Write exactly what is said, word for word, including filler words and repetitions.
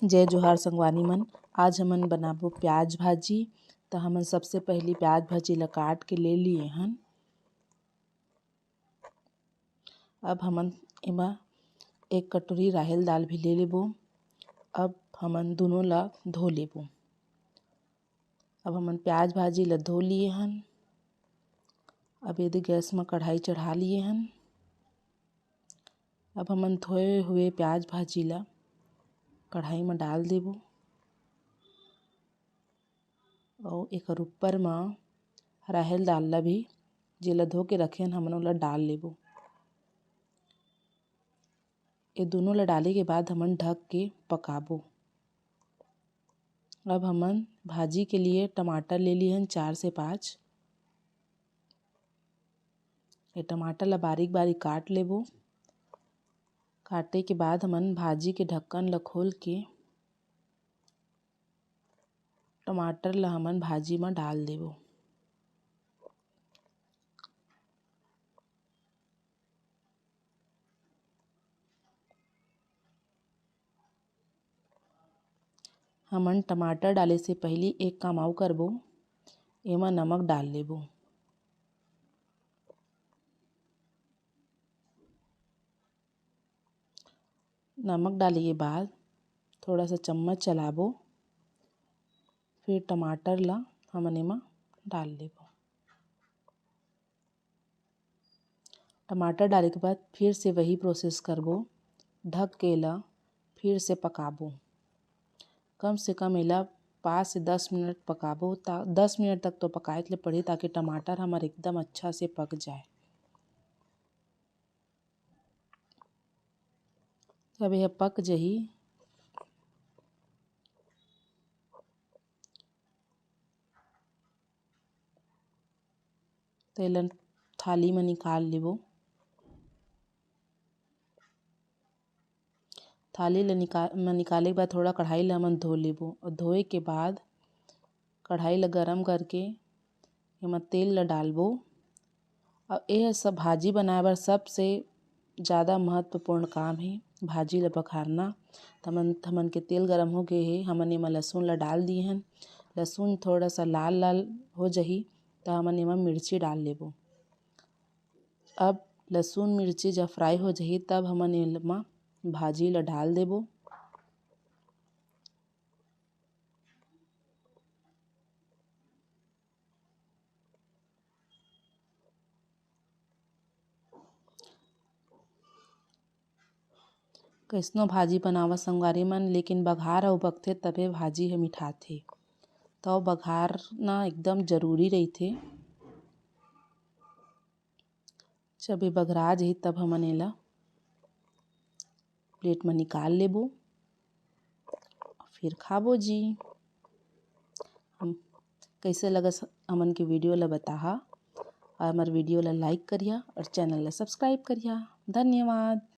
जय जोहार संगवारी मन, आज हमन बनाबो प्याज भाजी। त हमन सबसे पहली प्याज भाजी ला काट के ले लिए हन। अब हमन एमा एक कटोरी राहेर दाल भी ले लेबो। अब हमन दोनों ला धो लेबो। अब हमन प्याज भाजी ला धो लिए हन। अब एदे गैस म कढ़ाई चढ़ा लिए हन। अब हमन धोए हुए प्याज भाजी ला कढ़ाई म डाल देबो। अउ एकर ऊपर म राहेर दाल ला भी, जेला धो के रखे हन, हमन ओला डाल लेबो। ये दोनों ला डाले के बाद हमन ढक के पकाबो। अब हमन भाजी के लिए टमाटर ले लिए हन चार से पाँच। ये टमाटर ला बारीक बारीक काट लेबो। काटे के बाद हमन भाजी के ढक्कन ला खोल के टमाटर ला हमन भाजी म डाल देबो। हमन टमाटर डाले से पहिली एक काम अउ करबो, एमा नमक डाल लेबो। नमक डाले के बाद थोड़ा सा चम्मच चलाबो, फिर टमाटर ला हमन एमा डाल लेबो। टमाटर डाले के बाद फिर से वही प्रोसेस करबो, ढक के एला फिर से पकाबो। कम से कम एला पाँच से दस मिनट पकाबो, ता दस मिनट तक तो पकाए ले पड़ही, ताकि टमाटर हमर एकदम अच्छा से पक जाए। अब यह पक जही। तेला थाली म निकाल लेबो। थाली ल निका-, म निकाले के बाद थोड़ा कढ़ाई ल हमन धो लेबो। अउ धोए के बाद कढ़ाई ल गरम करके एमा तेल ल डालबो। अउ एह सब भाजी बनाए बर सबसे ज़्यादा महत्वपूर्ण काम हे भाजी ल पखारना। त हमन, हमन के तेल गरम हो गे हे, हमन एमा लहसुन ल डाल दिए हन। लहसुन थोड़ा सा लाल लाल हो जही, त हमन एमा मिर्ची डाल लेबो। अब लहसुन मिर्ची जब फ्राई हो जही, तब हमन एमा भाजी ल डाल देबो। कइसनो भाजी बनावा संगवारी मन, लेकिन बघार अउ बगथे तभे भाजी ह मिठाथे। त बघारना एकदम जरूरी रहिथे। जब ये बघरा जही तब हमन एला प्लेट म निकाल लेबो, फिर खाबो जी। हम कइसे लगस हमन के वीडियो ला बताहा, अउ हमर वीडियो ला लाइक करिहा अउ चैनल ला सब्सक्राइब करिहा। धन्यवाद।